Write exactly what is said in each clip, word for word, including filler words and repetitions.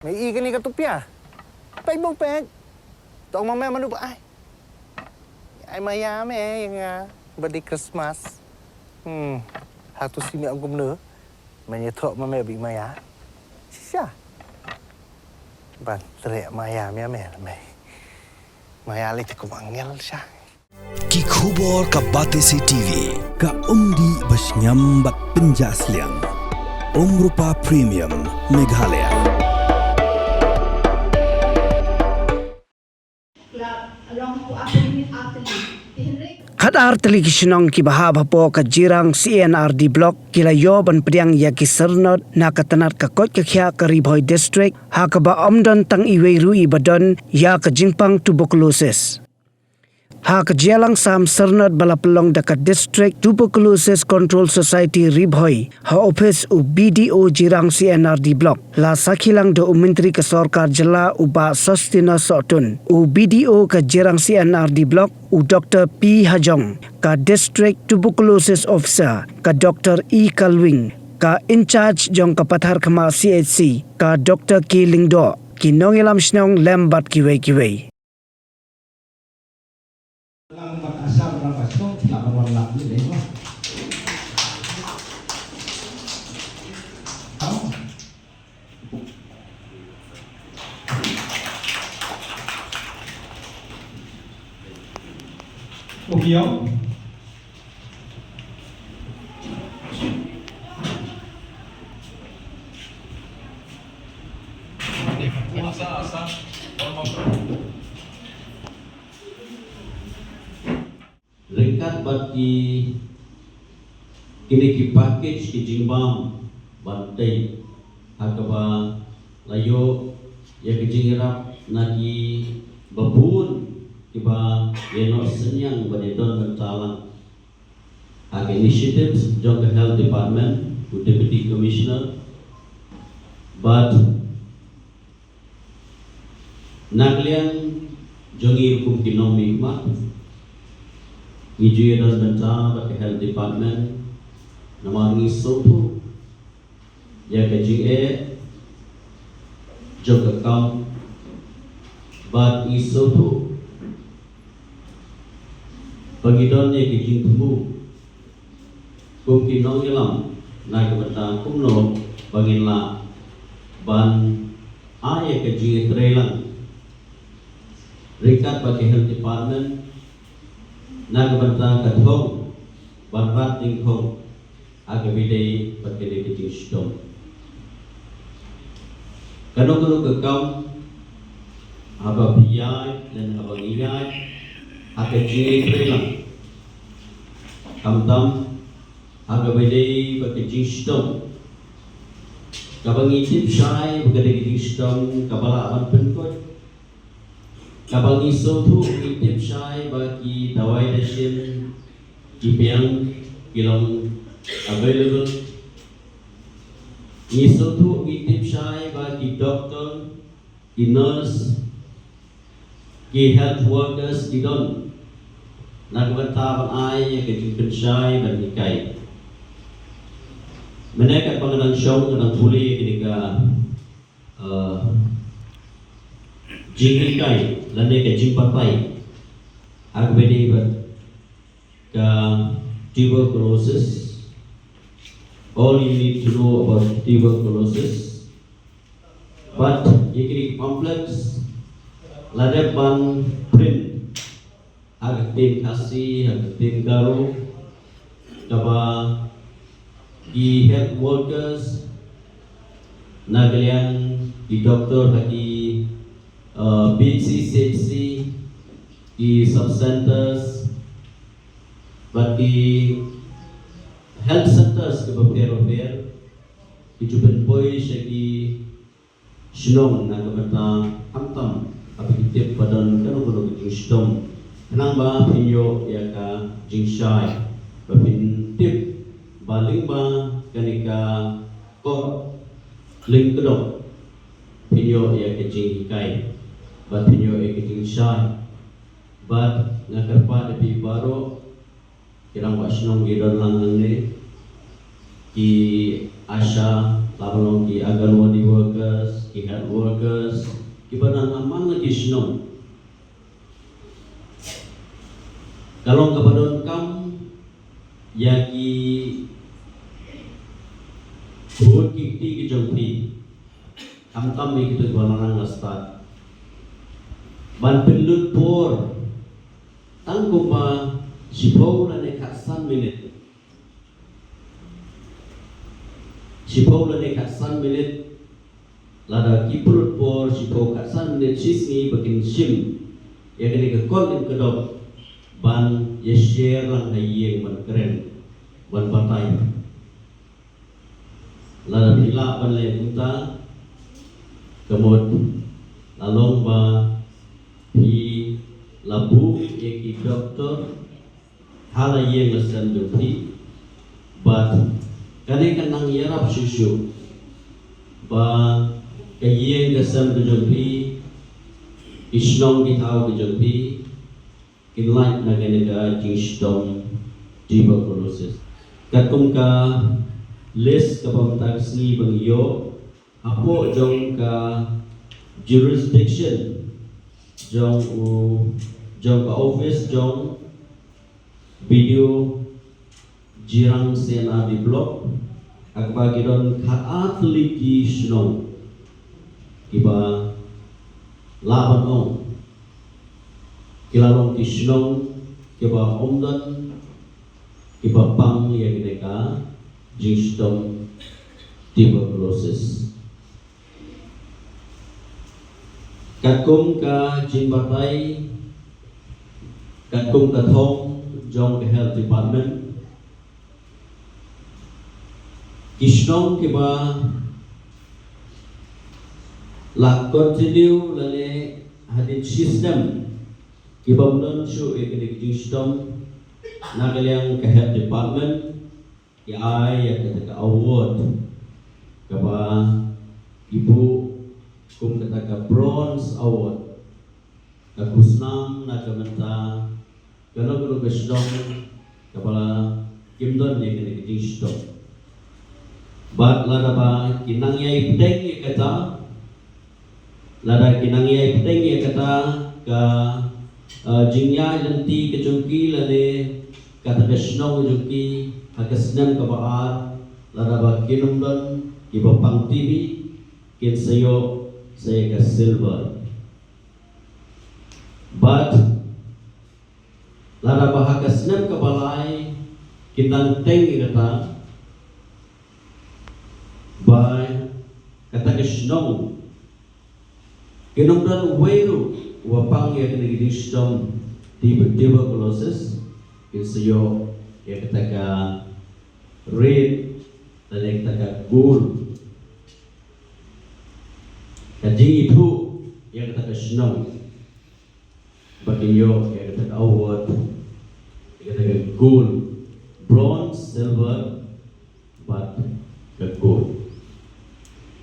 Me i kane ka tupia. Peit bok peit. Tong ma me manu ba ai. Ai maya me ïa nga. Bad di Christmas. Hmm. Hatu si me ong kumno. Me ïa thok ma me bi maya. Shisha. Ban trek maya me me me. Maya le te kum angel sha. Ki khubor ka Batesi TV, ka umdih ba shngiam bad pynjah sliang. Umrupa Premium, Meghalaya. Khat ar tylli ki shnong kiba hap hapoh ka Jirang C and R D Block ki la ïoh ban pdiang ïa ki syrnod na ka tnat ka koit ka khiah ka Ri Bhoi District, ha kaba ym don tang iwei ruh iba don ïa ka jingpang tuberculosis. Ha ka jingïalang sam syrnod ba la pynlong da ka District Tuberculosis Control Society Ri Bhoi ha ophis u B D O Jirang C and R D Block, la sakhi lang da u Myntri ka Sorkar Jylla u Bah Sosthenes Sohtun, u B D O ka Jirang C and R D Block u Doctor P Hajong, ka District Tuberculosis Officer ka Doctor E Kalwing, ka in charge jong ka Patharkhmah C H C ka Doctor K Lyngdoh, ki nongïalam shnong lem bad kiwei kiwei. Lang bad Assam, lang bad Song, lang bad wan lang ni dei mo. Tau. Okay, yo. Ryngkat bad ki, kine ki package ki jingbam ban tei ha kaba la ïoh ïa ka jingïarap na kiba bun kiba ïa noh synñiang ban ïa don bynta lang ha ka initiatives jong ka Health Department, u Deputy Commissioner, bad na ka liang jong ngi kum ki nongmihkhmat, ngi ju ïa don bynta bad ka Health Department, namar ngi sngewthuh ïa ka jingeh jong ka kam, bad ngi sngewthuh ba ngi don ïa ka jingthmu kum ki nongïalam na ka bynta kumno ba ngin lah ban ai ïa ka jingïatreilang ryngkat bad ka Health Department na ka bynta ka thong ban rat nyngkong ha kaba ïadei bad kane ka jingshitom. Kano kano ka kam haba phi ïaid lane haba ngi ïaid ha ka jingïatreilang, khamtam ha kaba ïadei bad ka jingshitom kaba ngi tip shai ba ka dei ka jingshitom kaba lah ban pynkoit, kaba ngi sngewthuh, ngi tip shai ba ki dawai dashin ki biang ki long available. Ngi sngewthuh, ngi tip shai ba ki doktor, ki nurse, ki health workers ki don na ka bynta ban ai ïa ka jingpynshai ban hikai. Mynne katba nga dang shong nga dang pule ïa kane ka, uh, jinghikai lane ka jingbatai ha kaba ïadei bad ka tuberculosis. All you need to know about tuberculosis. Bad ïa kine ki pamphlets la dep ban print ha ka ktien Khasi, ha ka ktien Garo, kaba ki health workers na ka liang ki doktor ha ki, uh, B C C H C, ki sub centers bad ki health centers kiba pher bapher ki ju pynpoi sha ki shnong na ka bynta khamtam haba ki tip ba don kano kano ka jingshitom, khnang ba phin ïoh ïa ka jingshai, ba phin tip ba lyngba kane ka kor lyngkdong phin ïoh ïa ka jinghikai bad phin ïoh ïa ka jingshai. Bad nga kyrpad ïa phi baroh, ki rangbah shnong ki don lang hangne, ki ASHA, La ba long ki Anganwadi workers, ki health workers, kiba don ha man la ki shnong. Ka long kaba donkam ïa ki khun ki kti ki jong phi. Khamtam ïa kito kiba la nang la stad. Ban pynlut por tang kumba shiphew lane khatsan minit. Shiphew lane khatsan minit. Lada ki pynlut por shiphew khatsan minit shisngi ba kin shim ïa kane ka call in kdop ban ïa share lang ha ïing ban kren ban batai. Lada phi lah ban leh kumta, ka mut la long ba phi la buh ïa ki doktor ha la ïing la sem jong phi. Bad kane ka nang ïarap shuh shuh ba ka ïing ka sem ka jong phi, ki shnong ki thaw ki jong phi kin lait na kane ka jingshitom tuberculosis. Katkum ka list kaba mynta ka sngi ba ngi ïoh hapoh jong ka jurisdiction jong u, jong ka office jong B D O Jirang C&RD Block, ha kaba ki don khatar tylli ki shnong kiba lah ban ong ki la long ki shnong kiba ym don kiba pang ïa kane ka jingshitom tuberculosis. Katkum ka jingbatai, katkum ka thong jong ka health department, ki shnong kiba la continue lane hadien shi snem kiba ym don shuh ïa kane ka jingshitom na ka liang ka health department ki ai ïa kata ka award kaba ki buh kum kata ka bronze award. Ka khusnam na ka bynta kano kano ka shnong kaba kim don ïa kane ka jingshitom. Bad lada ba ki nang ïai bteng ïa kata, lada ki nang ïai bteng ïa kata ka, eh, jingïaid lynti ka jong ki lane kata ka shnong jong ki ha ka snem kaba ar, lada ba kin ym don kiba pang T B, kin sa ïoh sa ïa ka silver. Bad lada ba ha ka snem kaba lai kin dang teng ïa kata, ba kata ka shnong kin ym don uwei ruh uba pang ïa kane ka jingshitom tuber-, tuberculosis, kin sa ïoh ïa kata ka red lane kata ka gold, ka jingithuh ïa kata ka shnong. Ba kin ïoh ïa kata ka award, ïa kata ka gold, bronze, silver, bad ka gold.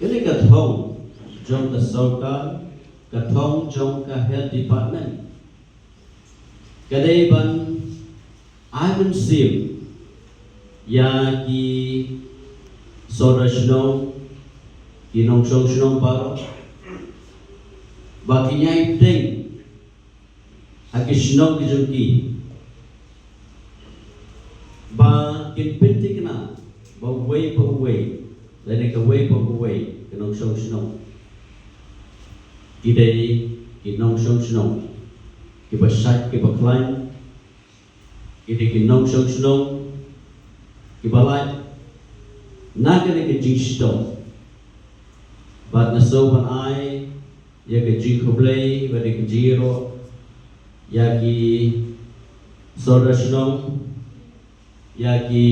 Kane ka thong jong ka sorkar, ka thong jong ka health department, ka dei ban ai mynsiem ïa ki sordar shnong, ki nongshong shnong baroh, ba kin ïai bteng ha ki shnong ki jong ki, ba kin pynthikna ba uwei pa uwei lane kawei pa kawei ka nongshong shnong ki dei ki nongshong shnong kiba shait kiba khlaiñ, ki dei ki nongshong shnong kiba lait na kane ka jingshitom. Bad nga sngewbha ban ai ïa ka jingkhublei bad ïa ka jingïaroh ïa ki sordar shnong, ïa ki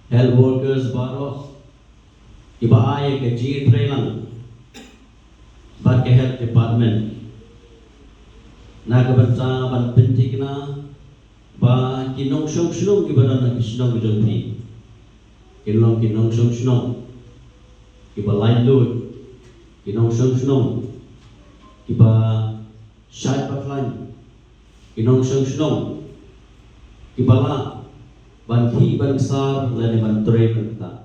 health workers baroh kiba ai ïa ka jingïatreilang bad ka health department na ka bynta ban pynthikna ba ki nongshong shnong kiba don ha ki shnong ki jong phi kin long ki nongshong shnong kiba laitluid, ki nongshong shnong kiba shait ba khlaiñ, ki nongshong shnong kiba lah ban khih ban ksar lane ban trei ban ktah.